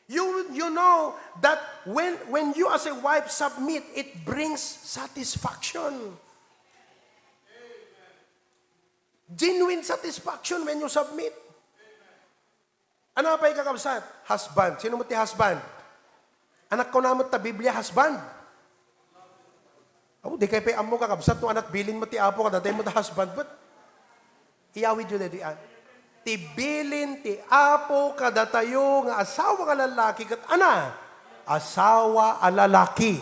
You, you know that when, when you as a wife submit, it brings satisfaction. Genuine satisfaction when you submit. Ano pay, kakabsat? Husband. Sino met ti husband? Anak ko na met ta Biblia, husband. Oh, di kay pay ammo, kakabsat, no anak bilin met ti Apo, kadatay met husband, but iyawid yo daytoy, ah. Ti bilin ti Apo kadatayo nga asawa nga lalaki ket ana, asawa a lalaki.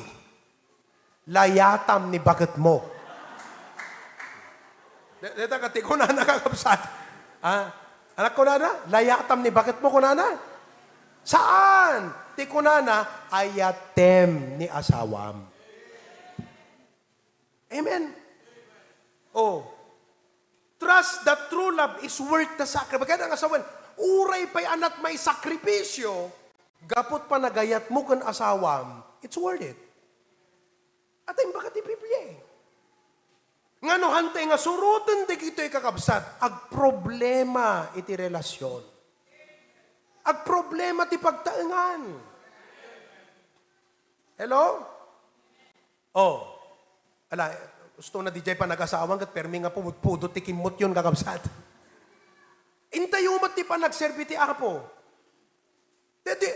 Layatam ni baketmo. De-, deta ket ti kunana, kakabsat. Ha? Anak, kunana, layatam ni baketmo, kunana? Saan? Ti kunana, ayatem ni asawam. Amen. Oh. Trust that true love is worth the sacrifice. Kaya nga sawen, uray pay anat may sakripisyo, gaput panagayatmo ken asawam, it's worth it. At imbag ti Biblia, eh. Nga no hantay nga suroten dagitoy, kakabsat, agproblema iti relasyon. Agproblema ti pagtaengan. Hello? Oh. Ala, gusto na di jay panagasawan ket permi nga pumudpudot ti kimmotyon, kakabsat. Intayo met ti panagserbi ti Apo. Deti,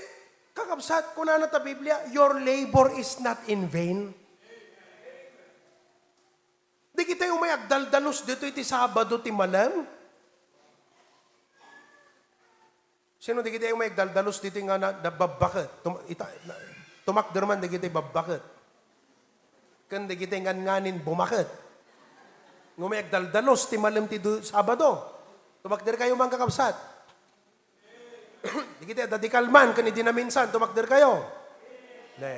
kakabsat, kunana ta Biblia, "Your labor is not in vain." Di kitay umay agdaldalos ditoy ti Sabado ti malem? Sino di kitay umay agdaldalos ditoy nga na, nababbaket? Tum-, ita-, na-, tumakder man di kitay babbaket. Ken di kitay ngan-nganin bumaket. Nga umay agdaldalos ti malem ti du-, Sabado. Tumakder kayo man, kakabsat. Di kita, dadikal man, ken idi naminsan, tumakder kayo. Ne.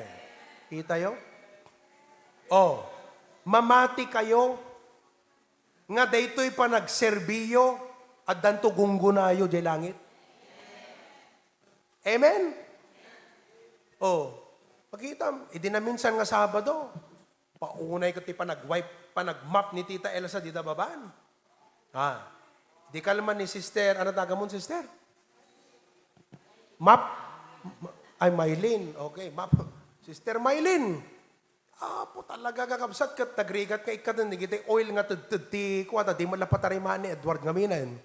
Kita yo? Oh, mamati kayo nga daytoy panagserbiyo, addanto gunggonayo jay langit. Amen? Oh, makita, idi naminsan nga Sabado, paunay ket ti panag-wipe, panag-mop ni Tita Elsa dita babaan. Ah, di kalman ni Sister, ano tagamon, Sister? Map? Ay, Mylene. Okay, Map. Sister Mylene. Apo talaga, kakabsat, ket nagrigat nga ikkaten, di kitay oil nga tedted ti kuwata, di man la patarimani, Edward, ngaminen.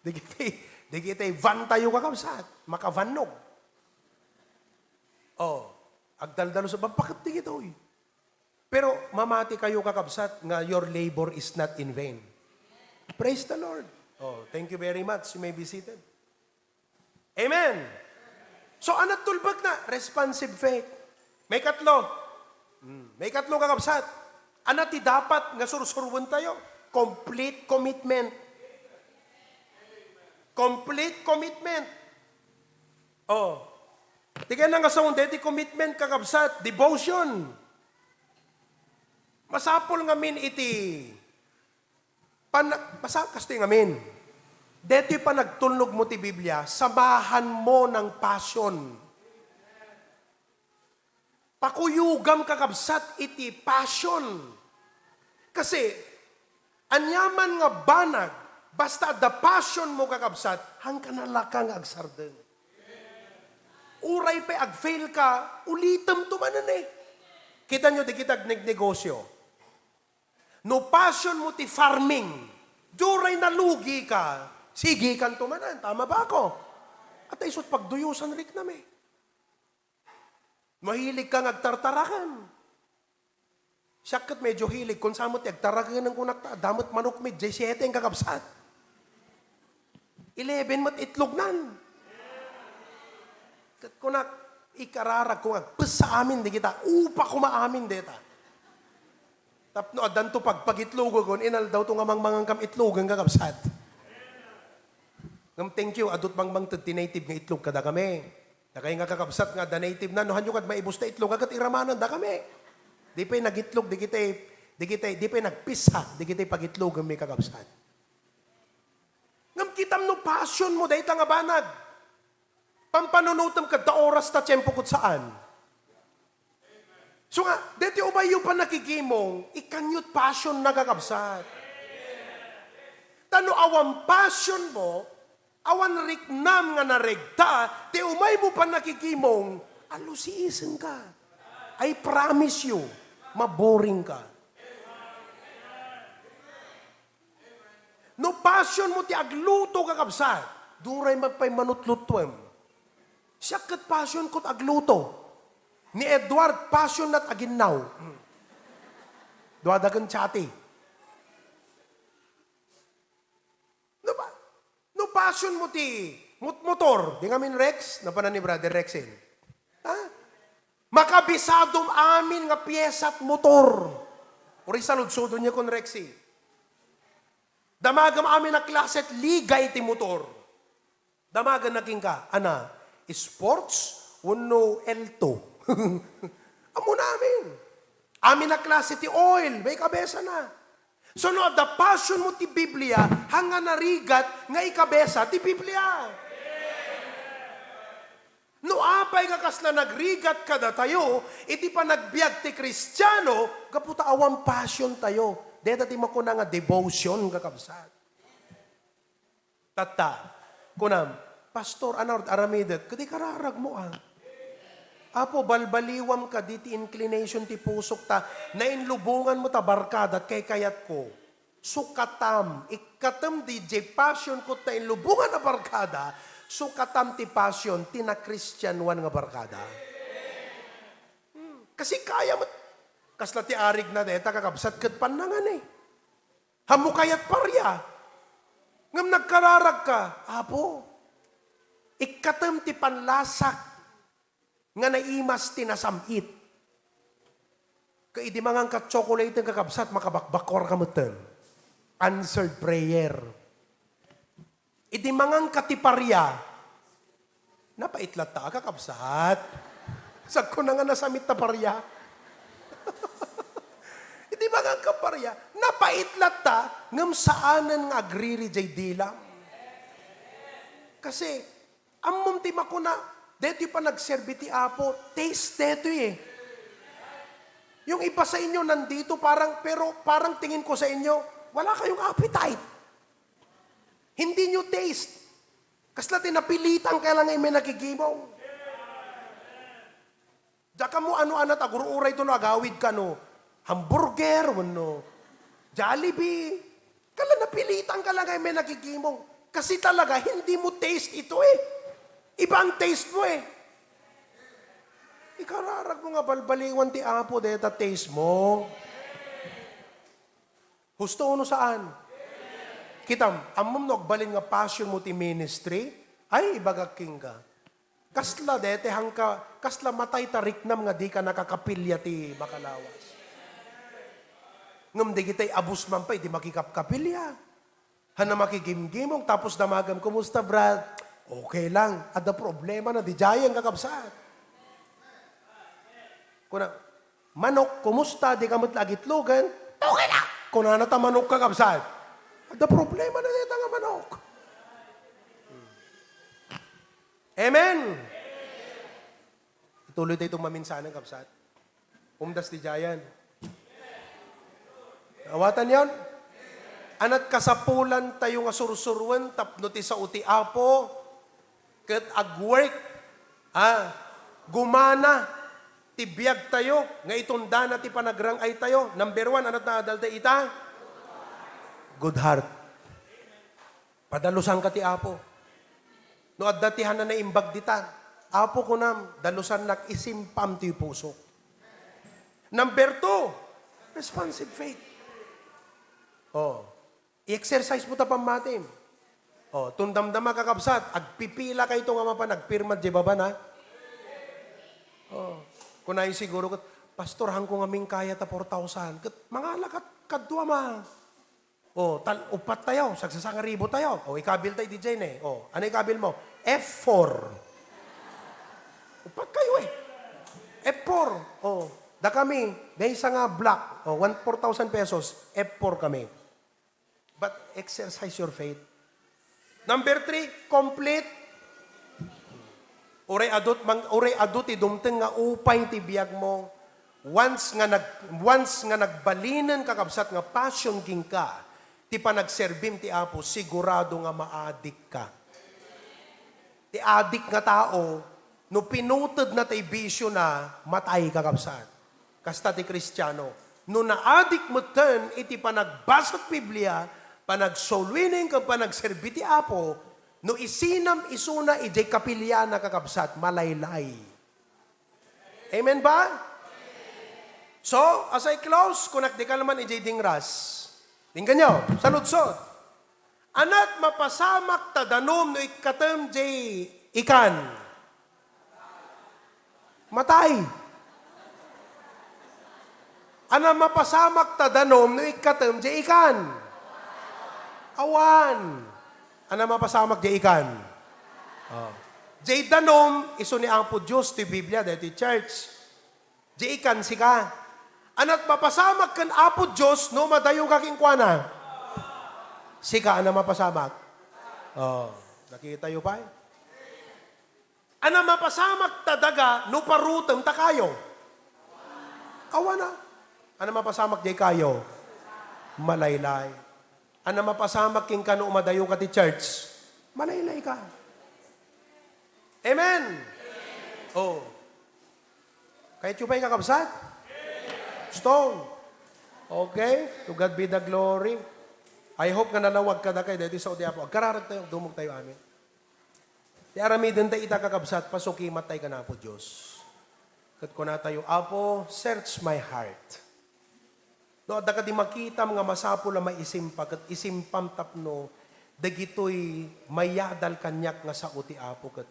Di kitay, di kitay van tayo, kakabsat. Makavannog. Oh, agdaldalos, babbaket di kitoy. Pero mamati kayo, kakabsat, nga your labor is not in vain. Praise the Lord. Oh, thank you very much. You may be seated. Amen. So, anat tulbek na? Responsive faith. May katlo. Hmm, may katlo, kakabsat. Anat ti dapat nga sursuruentayo? Complete commitment. Complete commitment. Oh. Ti kayatna nga sawen daytoy commitment, kakabsat, devotion. Masapul ngamin iti pan-, masa-, kastoy ngamin. Daytoy panagtulnog mo ti Biblia, samahan mo ng passion. Pakuyogam, kakabsat, iti passion. Kasi, aniaman nga banag, basta adda passion mo, kakabsat, hangkan a laka nga agsardeng. Uray pay agfail ka, ulitem to manen, eh. Kita nyo, di kita agnegnegosyo. No passion mo ti farming, uray nalugi ka, sige kan to manen. Tama ba ako? At iso ti pagduyosan riknam, eh. Mahilig ka nga agtartaraken. Siak ket medyo hilig. Kun saan met ti agtaraken, kunak ta, adda met manok mi, diyesiete ang kakabsat. Eleven met itlog nan. Ket kunak, ikararag ko nga agpessa amin di kita. Upa koma amin deta. Tapno addanto pagpagitlogo kon inaldaw to nga mangmangan kam itlogen, kakabsat. Ngem thank you, adut bangmangted ti native nga itlog kadakami. Dakay nga kakabsat nga adda native na, no hanyo kad maibus ta itlog, agat iramanan dakami. Di pay nagitlog, di kitay, di kitay, di pay nagpissa, di kitay pagitlogen mi, kakabsat. Ngem kitam no passion mo, dayta nga banag. Pampanunotem kadta oras ta tiempo ket saan. So nga, deti umayyo pannakikimong, ikkanyo ti passion na, kakabsat. Ta no awan passion mo, awan riknam nga naregta, ti umay mo pannakikimong, alusiisen ka. I promise you, maboring ka. No passion mo ti agluto, kakabsat, duray man pay manutlutuem. Siak ket passion ko ti agluto. Ni Edward, passion na ti aginnaw. Duada ken Chati. No ba? No passion mo ti mot-, motor, di ngamin Rex, napanan ni Brother Rexin. Ha? Makabisadom amin nga piesat motor. Uri saludsodon niya kon Rexi. Damagem amin a klase ti ligay ti motor. Damagen na kenka, ana, sports wenno L two. Ammom amin. Amin a klase ti oil, maikabesana. So, no adda passion mo ti Biblia, haan nga narigat nga ikabesa ti Biblia. No apay nga kasla nagrigat kadatayo iti panagbiag ti Kristiano, gapu ta awan passion tayo. Deta ti makuna nga devotion, kakabsat. Tatta, kunam, "Pastor, ania ti aramidek?" Ket ikararagmo, a. "Apo, balbaliwam kadi ti inclination ti pusok ta nainlubongan mo ta barkada ti kaykayatko." Sukatam, ikkatem di jay passion ko ta inlubongan a barkada, sukatam ti passion ti nakristianoan nga barkada. Hmm, kasi kaya met. Kasla ti arigna deta, kakabsat, ket pannangan, eh. Ammom kayat paria. Ngem nagkararag ka, "Apo, ikkatem ti panlasak nga naimas ti nasam-it." Ket idi mangan ka chocolate, kakabsat, makabakbakuar ka metten. Answered prayer. Idi mangan ka ti paria, napait latta, kakabsat. Sagkuna nga nasam-it ta paria. Idi mangan ka paria, napait latta, ngem saanen nga agriri jay dilam. Kasi, ammom ti makuna, detoy panagserbi ti Apo, taste detoy, eh. Yung iba sa inyo nandito, parang, pero parang tingin ko sa inyo, wala kayong appetite. Hindi nyo taste. Kasla ti napilitan ka lang nga imay nakigimong. Diak ammo ano-ano ta agur-uray to no agawid ka no hamburger, wenno Jollibee. Kasla napilitan ka lang nga imay nakigimong. Kasi talaga, hindi mo taste ito eh. Iba ang taste mo eh. Ikararag mo nga balbaliwan ti Apo, deta taste mo. Husto no saan? Kitam, ammom no agbalin nga passion mo ti ministry? Ay, ibagak kenka. Kasla dayta hangka, kasla matay ta riknam nga dika nakakapilya ti makalawas. Ngem dagitay abus man pay, di makikapkapilya. Haan a makigimgimong, tapos damagem, "Kumusta, Brad?" "Okay lang." Adda problemana, diay kakabsat. Kuna, "Manok, kumusta? Dika met la agitlogen?" "Okay lang." Kunana ta manok, kakabsat. Adda problemana dayta nga manok. Amen. Ituloy tayo itong maminsanan, kabsat. Umdas ti Giant. Awatanyon? Ania't kasapulan tayo nga sursuruen tapno ti sao ti Apo ket agwork, ah, gumana ti biag tayo nga itundana ti panagrang-ay tayo. Number one, ania't naadal tayo ita? Good heart. Padalusanka ti Apo. No adda ti haan a naimbag ditan, "Apo," kunam, "dalusannak, isimpam ti pusok." Number two, responsive faith. Oh. I-exercise mo ta pammatim. Oh, tundamdama, kakabsat, agpipila kayto nga mapan agpirma diay baba na. Oh. Kunayo siguro ket, "Pastor, haanko ngamin kaya ta four thousand." Ket mangala kat-, kadua ma. Oh, tal-, upat tayo, sagsasangaribo tayo. Oh, ikabil tayo, D J ne. Oh, ano ikabil mo? F four. Upat kayo eh. F four. Oh, da kami, maysa nga block. Oh, one, four thousand pesos. F four kami. But exercise your faith. Number three, complete. Uray adu ti mang-, uray adu ti dumteng nga upay ti biag mo. Once nga nag-, once nga nagbalinen, kakabsat, nga passion kenka ti panagserbim ti Apo, sigurado nga maadik ka. Ti adik nga tao, no pinuted na ti bisio na, matay, kakabsat. Kasta ti Kristiano. No naadik metten iti panagbasa ti Biblia, Panag-soul winning ken panagserbi ti Apo, no isinam isuna idiay kapiliana, kakabsat, malaylay. Amen ba? So, as I close, kunak di kalman idiay dingras. Dingganyo, saludsod. Ania't mapasamak ta danom no ikkatem diay ikan? Matay. Ania mapasamak ta danom no ikkatem diay ikan? Awan. Ania mapasamak diay ikan? Oh. Diay danom, isu ni Apo Dios ti Biblia, daytoy church. Diay ikan, sika. Ania't mapasamak ken Apo Dios no madayo ka kenkuana? Sika, ania mapasamak? Oh, nakitayo pay? Ania mapasamak ta daga no parutem ta kayo? Awan a. Ania mapasamak diay kayo? Malaylay. Ania mapasamak kenka no umadayo ka ti church? Malaylay ka. Amen. Oh. Kayatyo pay, kakabsat? Gusto? Okay. To God be the glory. I hope nga nalawag kadakay daytoy sao ti Apo. Agkararag tayo, dumog tayo, amen. Ti aramiden tayo ita, kakabsat, pasukimat tayo kan Apo Dios. Ket kuna tayo, "Apo, search my heart." No, adda kadi makitam nga masapul a maisimpa, ket isimpam tapno dagitoy mayadal kaniak nga sao ti Apo, ket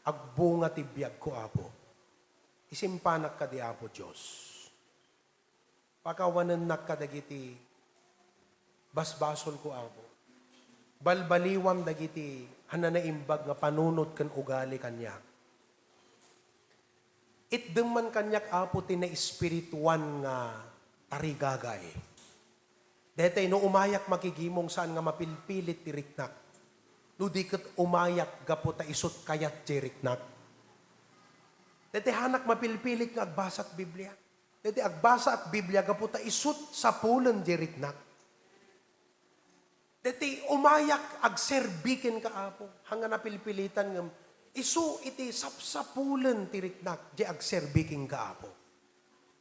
agbunga ti biagko, Apo. Isimpanak kadi, Apo Dios. Pakawanennak kadagiti basbasolko, Apo. Balbaliwam dagiti a nanaimbag nga panunot ken ugali kaniak. Itdem man kaniak, Apo, ti naespirituan nga tarigagay. Daytoy, no umayak makigimong, saan nga mapilpilit ti riknak. No di ket umayak gapu ta isut kayat diay riknak. Daytoy, haanak mapilpilit nga agbasat Biblia. Daytoy, agbasaak Biblia gapu ta isut sapulen diay riknak. Daytoy, umayak agserbi kenka, Apo. Haan nga napilpilitan ngem isu iti sapsapulen ti riknak diay agserbi kenka, Apo.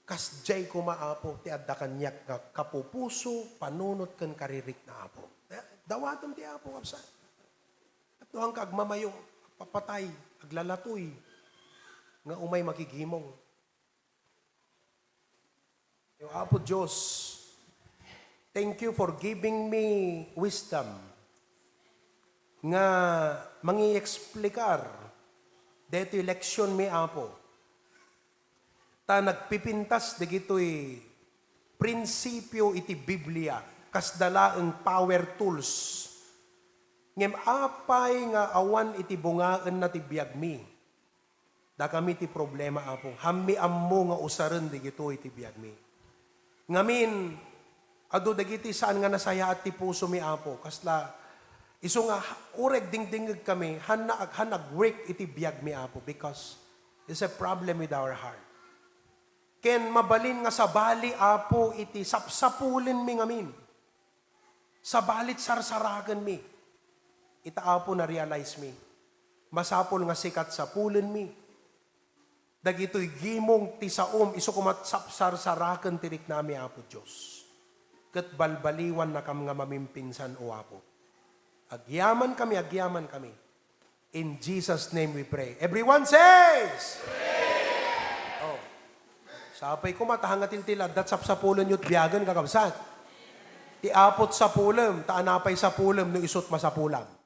Kasdiay koma, Apo, ti adda kaniak nga kapupuso, panunot ken karirikna, Apo. Eh, dawatem ti Apo, kabsat. Tapno haanka agmamayo, agpapatay, aglalatoy, nga umay makigimong. Yo, Apo Dios, thank you for giving me wisdom nga mangi-explicar daytoy leksionmi, Apo. Ta nagpipintas dagitoy prinsipio iti Biblia, kasda laeng power tools. Ngem apay nga awan iti bungaenna ti biagmi? Dakami ti problema, Apo. Haanmi ammo nga usaren dagitoy ti biagmi. Ngamin, adu dagiti saan nga nasayaat ti pusomi, Apo. Kasla, isu nga, uray agdingdingngegkami, haanna ag-, haan ag-work iti biagmi, Apo, because there's a problem with our heart. Ken mabalin nga sabali, Apo, iti sapsapulenmi ngamin. Sabali ti sarsarakenmi. Ita, Apo, na-realize mi. Masapul nga sika ti sapulenmi. Dagitoy gimong ti saom, isu koma ti sapsarsaraken ti riknami, Apo Dios. Ket balbaliwannakam nga mamimpinsan, O Apo. Agyamankami, agyamankami. In Jesus' name we pray. Everyone says, "Oh." Sapay koma, ta haan nga tiltil adda ti sapsapulenyo ti biagen, kakabsat. Ti Apo ti sapulem, ta ania pay sapulem no isut masapulam.